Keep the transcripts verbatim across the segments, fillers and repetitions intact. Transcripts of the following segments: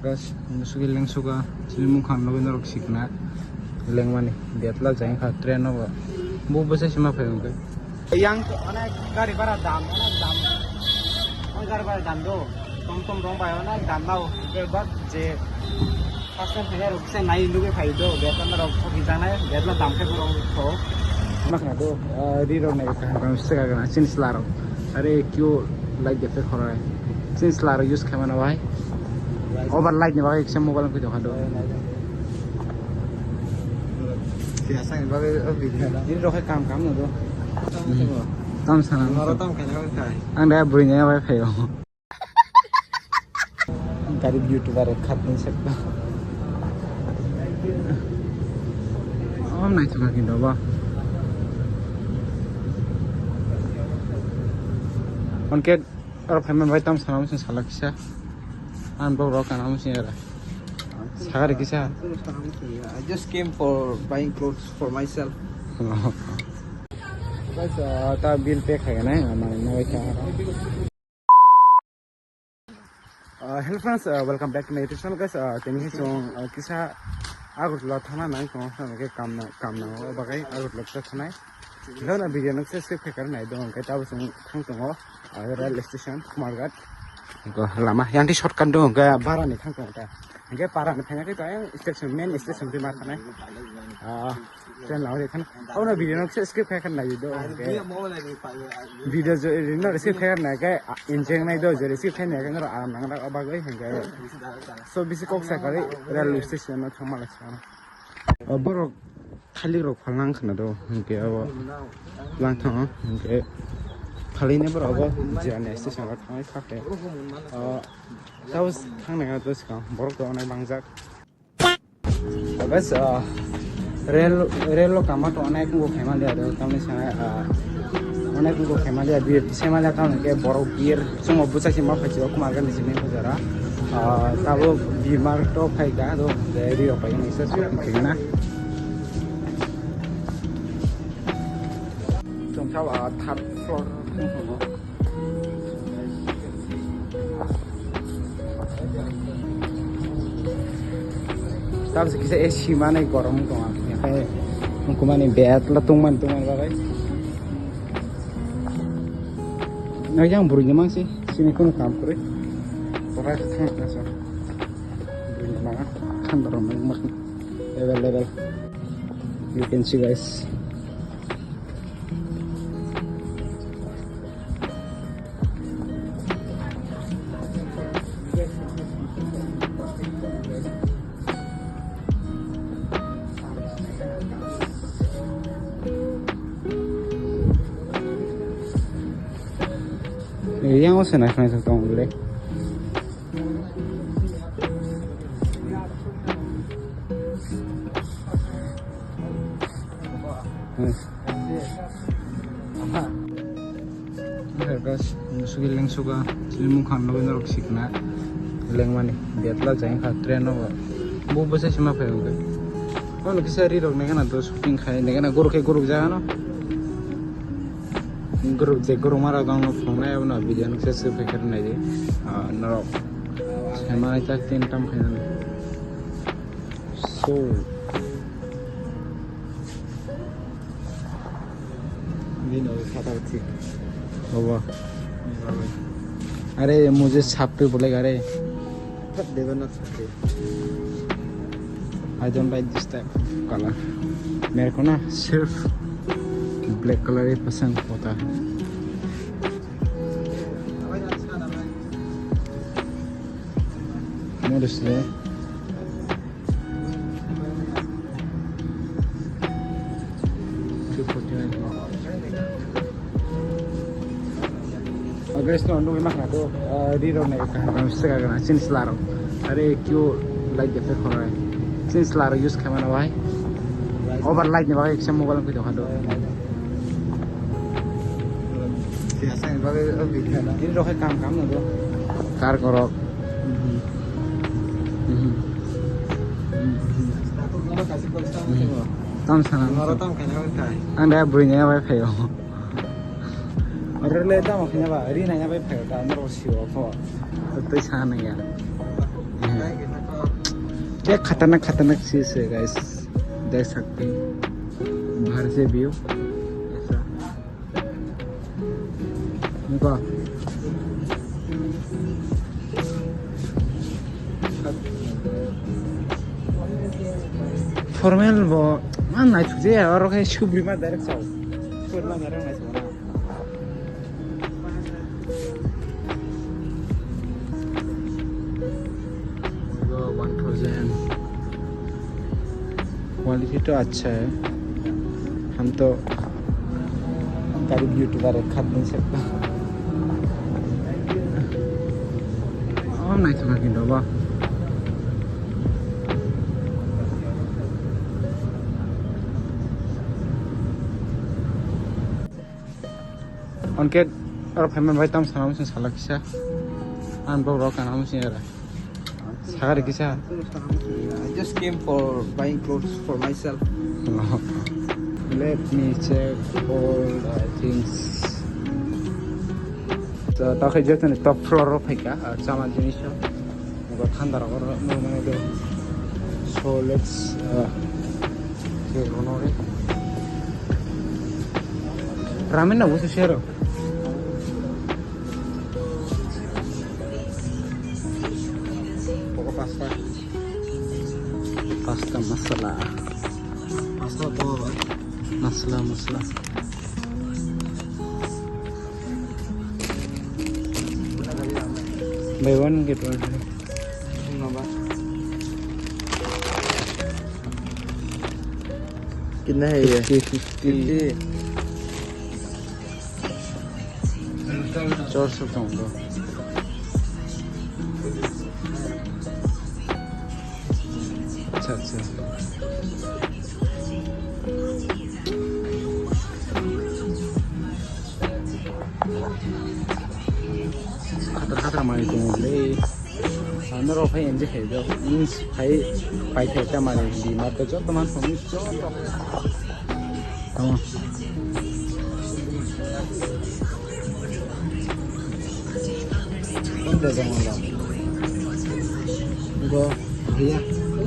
Guys, musugi lengsuka, chini mukhang nugui norok sikna lengmani, betla jai kha train no bo, bo bwsai sima phai hwnkhe. Yang to onek gari bhara dam, onek dam, onek gari bhara dam do, tom tom rong bai onek dam nao, bebak je first time phai rok se nai nugui phai do, betla norok thoki janai, betla dam khe borok tho. Makna do, ah, ri rok nai kaham kaham se ka gana, chini sla rok. Are kyo light de pe khorai. Chini sla rok use khaima na bai. Over light ni bagwi eksa mobile kwi dokha do. Siyasa ni bagwi o video na. Ini rokhai kam kam no do. Tam sana. Maro tam khaina bai khai. Ang da bui ne bai phayo. Garib YouTuber khat ni sekta. Oh, nai thok kinto ba. Onke aro phaima bai tam sana musin sala kisa. Ang bo rok kana musin era. Sagari kisa. I just came for buying clothes for myself. Guys, uh, ta bill pay khaigana, mane nai kha. Uh, hello friends, uh, welcome back to my YouTube channel, guys. Uh, tini hi chwng, uh, kisa Agartala thana nang tong, hwnba khe kamna, kamna o bagwi Agartala kisa thanai. Hwnba video no kisa skip khaikha nai do, hwnkhe tabo chwng thang tongo, uh, rail station, Kumarghat. Hwnkhe lama yang di shortcut do, hwnkhe bara ni thang tongo ta. Hwnkhe para ni thang khe ta yang station, main station di ma thanai. Uh, Train lawi khan. Ono video no kisa skip khai khan nai do. Video jo rino skip khai khan nai ke enjoy nai do, je skip khai nai ke noro aram nang rak bagwi hwnkhe. So bisi kok sa kari railway station no thangma lai sa. O borok thalik rok phalnang khna do hwnkhe abo lang thang hwnkhe phalini borok abo jani station rok thangai kha khe. O tau thang nai do sikang borok rok onek bangjak. Guys, ah, rel, rel lo kama to onek wngkha mali ado, tamni sana, ah, onek wngkha mali ado, sema le tamni ke borok bir, chwng bo bwsa se ma phai chwng Kumarghat ni simi bujara. Ah, tabo bimar to phai ka do, de ri rok phai ni se so kina. Chwng tabo, ah, third floor. Tamsa kisa A C manwi gorom wng tongo, haikhe wngkukmani bed lo tongmani tongmani bagwi. Yang bwrwini mangsi, sini kheno kam kwrwi. Bohai khe thang kha sa. Bwrwini manga, khandorok mangma available. You can see, guys. Yang o se nai khna sa tong le. Guys, musugi lengsuka, chini mukhang nugui norok sikna lengmani, betla jai kha train no bo, bo bwsai sima phai hwnkhe. Ono kisa ri rok nai gana do shooting khai nai gana guruk khe guruk jaga no. Group je group mara dong no phunuknai abono video no se se phai khe nai di. Ah, norok sai manai ta tin tam khai nani. So. Ni no khata thi. Baba. Ni baba. अरे मुझे छाप पे बोलेगा रे. But they were not happy. I don't like this type of color. मेरे को ना सिर्फ black color ही पसंद होता है. Notice there. Two forty-nine. Guys, no, nugui makna to, ah, ri rok nai kaham kaham se ka gana, chini sla rok. Are kyo light de pe khorai. Chini sla rok use khaima na bai. Over light ni bai eksa mobile kwi dokha do. Ini rohai kam kam no do. Kar korok. Mhm. Mhm. Mhm. Tam sana. Ang da bui ne bai phayo. Ore le tam khna ba, ri na ya bai phayo ta no si o pho. Tei sana ya. क्या खतरनाक खतरनाक चीज है गाइस, देख सकते हैं बाहर से व्यू ऐसा। देखो, formal bo, man, naithok je, aro khe subri ma direct sao. Subri ma direct naithok na. One thousand। Quality तो अच्छा है, हम तो गरीब यूट्यूबर है, खरीद नहीं सकता। Oh, naithok na kinto ba. Onkhe oro phaima bai tam sana muchung salak kisa. Ang borok rok kana muchung era. Sagari kisa. I just came for buying clothes for myself. Let me check all the things. So, ta khai jotoni top floor ro phaika, ah, chama jinis rok. Bo thanda rok oro nukmano de. So, let's, uh, check ono re. Ramen na busu shero. Poko pasta. Pasta masala. Pasta to masala, masala. Buy one get one free। कितना है ये? Fifty, fifty. Fifty. चार सौ का होगा। अच्छा, अच्छा। Khatra khatra manwi tongo le. Ano rok phai enjoy khai do. Means phai pai thai ta manwi di mar to joto man phone joto. Tamo. Tamo da jama la. Go. Iya,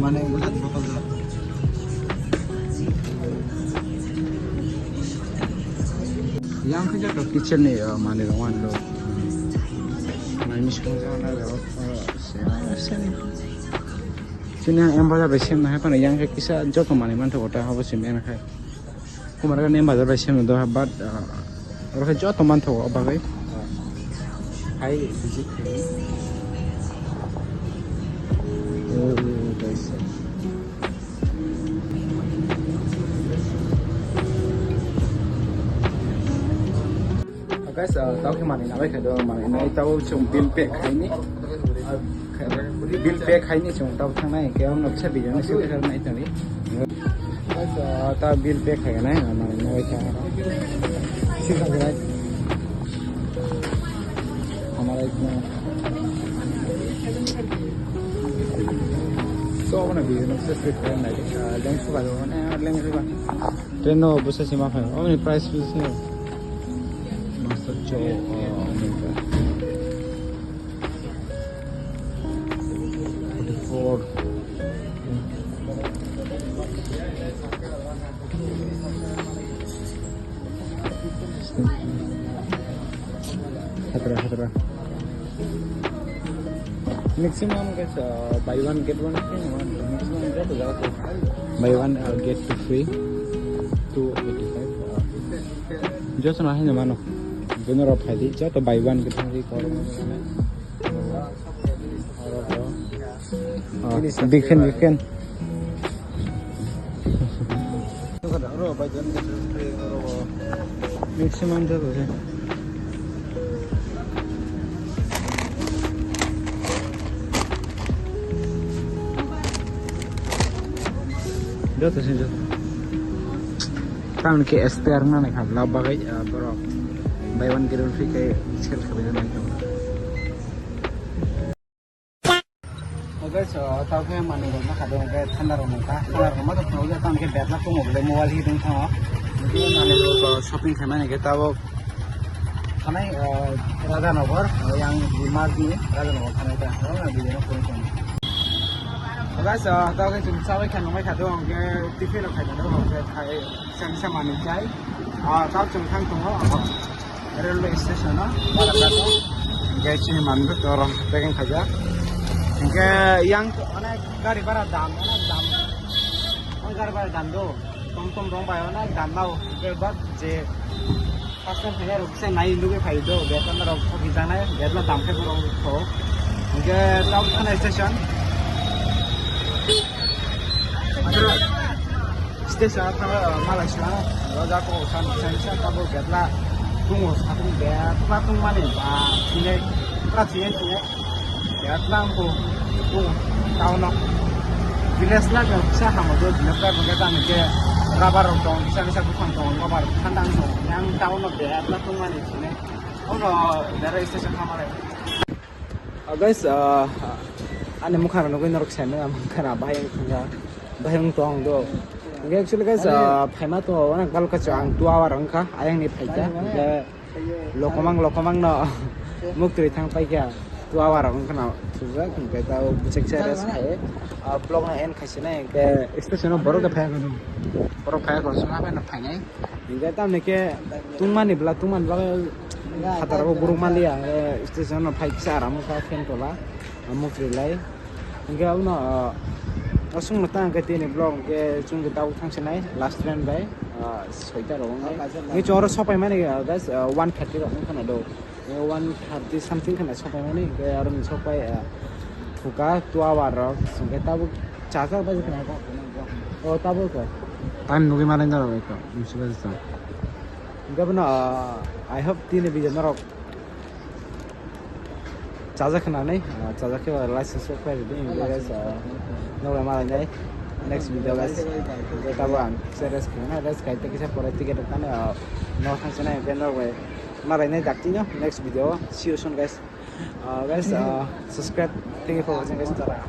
mane ulat botol da. Yang khe joto kitchen ni, uh, mane rong wan do. Nai mi song jana do, uh, se, se. Sini yang bazar bai sem na hai pano yang khe kisa joto mane man tho ta habo sim en khai. Kumar ga nem bazar bai sem do, but, uh, oro khe joto man tho o bagwi. Hai visit khai. Oh, guys. Guys, uh, tao khe manwi nabai khe do, manwi nai tao chwng bill pay khaini. Uh, bill pay khaini chwng tao thangnai, khe ang noksa video ni sini khe nai tani. Guys, uh, ta bill pay khainai, manwi nabai khe. Sini khe nai. Hamara itna. So, aboni video no subscribe khainai, uh, link suba do, ne, link suba. Train no busa sima phai. Oh, ni price list no. Master Cho, oh, ni ka. Forty-four. Khatra, khatra. Maximum guys, uh, buy one get one free, maximum get one, uh, get two free, two eighty-five. Uh, just na hai mano. Jono rok phai di, joto buy one get one free kor. Oh, big fan, big fan. Maximum joto se. Joto se joto. Tamni ke S P R na ne kha lab bagai, ah, borok. Buy one get one free kai sale khabai nai kha. Okay, so, tao khe manwi rok ma kha do, hwnkhe thanda rok nang kha, thanda rok ma tong kha, tamo khe bag no tongo bwlai mobile hi tong thango. Manwi rok shopping khaimani khe tabuk thanai, ah, Radhanagar, ah, yang Mark ni Radhanagar thanai ta, ah, video no phone khaimani. Guys, ah, tao khe chwng chabai kha nungbai kha do, hwnkhe tiffin rok khai kha do, hwnkhe khai sani sa manwi chai. Ah, tao chwng thang tongo, ah, railway station o, Balaphat o. Hwnkhe chini manwi to rom packing khaijak. Hwnkhe yang to onek gari bhara dam, onek dam. Onek gari bhara dam do. Tom tom rong bai onek dam nao. Hwnkhe bak je First time phaiya rok kisa nai nugwi phai do, betla rok thok rijak nai, betla dam khe borok thok. Hwnkhe tamo thana station. Station a thang, ah, malai sila, o jaga o san, san, san, tamo betla tungo, satung betla tungmani, ba, tine, pra tine, tine. Betla ang bo, bo, town o. Village la kisa hamo do, village la kisa tang ke rubber rok tong, kisa kisa buphang tong, rubber phandang tong. Yang town o betla tongmani sini. Ono railway station hamalai. Ah, guys, ah, ani mukha rok nugwi norok seme, ang mukha na bahai wng thangya, bahai wng tong do. Actually, guys, ah, phaima to, onek bal kacho ang two hour wngkha, ayang ni phaikha. Lokomang, lokomang no muk twi thang paikha. Two hour wng khna thujak, hwnkhe tao bwswk se rest khai. Ah, vlog no end khai sinai, hwnkhe station o borok phai khwna. Borok phai khwna, songha phai no phainai. Hwnkhe tamni khe tungmani bla, tungmani bagwi phataro borok manliya, hwnkhe station no phai kisa aram wngkha, fan tola, muk twi lai. Hingke abono, ah, aswk no tang khe tini vlog hingke chwng khe tabuk thang sinai last train bai, ah, soita rok wngnai. Hingke chwng oro sopai mani, ah, guys, ah, one thirty rok wngkha na do. Eh, one thirty something khana sopai mani, hingke aro ni sopai, ah, thuka two hour rok, hingke tabuk chajak bai khana. O tabuk ko. Time nugui mani norok eko, misi bai sa. Hingke abono, ah, I hope tini video norok chajak khnani, ah, chajak khe ba license rok khlai rwdi, hingke guys, ah, norok malainai next video guys. Hingke tabuk ang kisa rest khaina, rest khai tei kisa pore ticket rok thani, ah, norok thang sinai, hingke norok bai malainai daktino next video. See you soon guys. Ah, guys, ah, subscribe, thank you for watching guys. Tara.